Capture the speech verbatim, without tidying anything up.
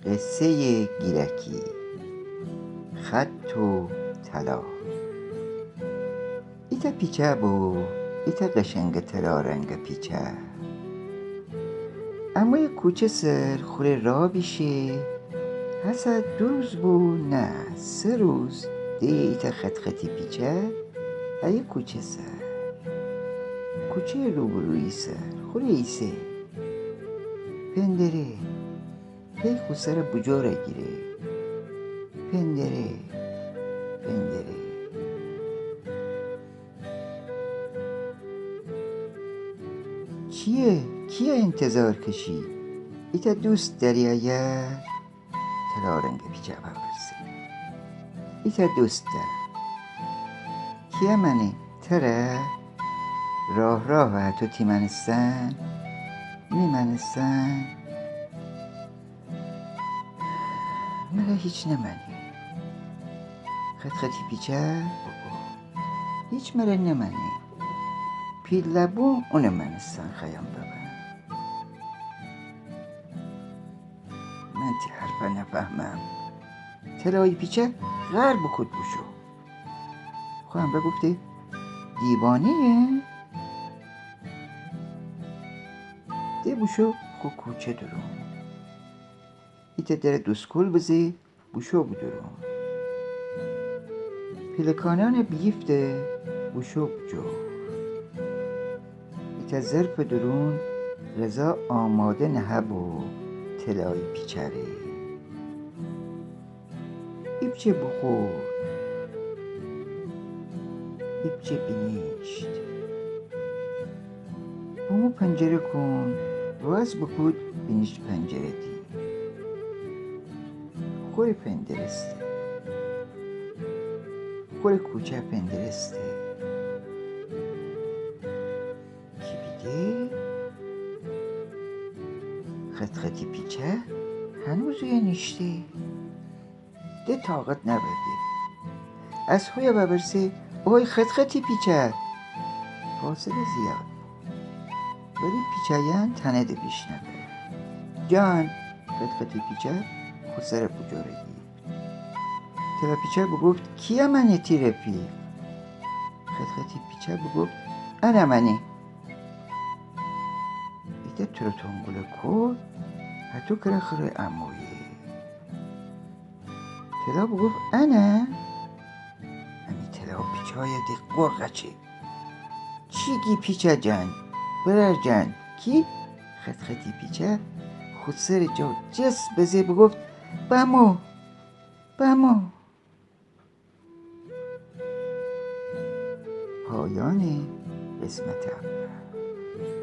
قصهٔ گیلکی. خط و طلا. ایتأ پیچه بو، ایتأ قشنگ طلا رنگ پیچه. امویه کوچه سر خوره راه بیشه، هسه دو روز بو نه، سه روز ده ایتأ خط‌خطی پیچه ایه کوچه سر. کوچه روبرویی سر خوره ایسه. پندره. هی خو سره بوجور گیره. پندره، پندره. چیه؟ کیه انتظار کشی؟ ایتأ دوست دری ایه؟ طلا رنگ پیچه وورسه. ایتأ دوست دره. کیه مأنی؟ تره؟ راه راه هتو تی مأنستن؟ می مأنستن؟ مره هیچ نمأنی. خط‌خطی پیچه بوگو. هیچ مره نمأنی. پیله بو اونه مأنستن خوأیم ببم. من تی حرفه نفهمم. طلایی پیچه غر بوکود بوشو. خو امرأ گفته، دیوانه‌یه؟ ده بوشو خو کوچه دورون. ایتأ دره دوسکول بزه بوشو بودورون. پیلکانأنه بیگیفته بوشو بوجور. ایتأ ظرفٚ دورون غذا آماده نهه‌بو طلایی پیچه ره. ایپچه بوخورد، ایپچه بینیشت. بومو پنجره کون، واز بوکود بینیشت پنجره دی. خوره پندرسته. خوره کوچه پندرسته. کی بیده؟ خط‌خطی پیچه هنوز اویه نیشته. ده طاقت نأورده. از هویه وأورسه، اوی خط‌خطی پیچه! فاصله زیاد بو. ولی پیچه‌یأن تأنده بیشنوه. جان! خط‌خطی پیچه خو سره بوجور گیفت. طلا پیچه بوگفت، کیه مأنی تی رفیق؟ خط‌خطی پیچه بوگفت، انه مأنی. ایتأ تورتونگوله کود هتو کره خوره امویه. طلا بوگفت، انه؟ امی طلا پیچه‌یه ده قرقه چه. چی گی پیچه جان؟ برار جان، کی؟ خط‌خطی پیچه خو سره جا جست بزه بوگفت، بمو، بمو. پایان قسمت اول.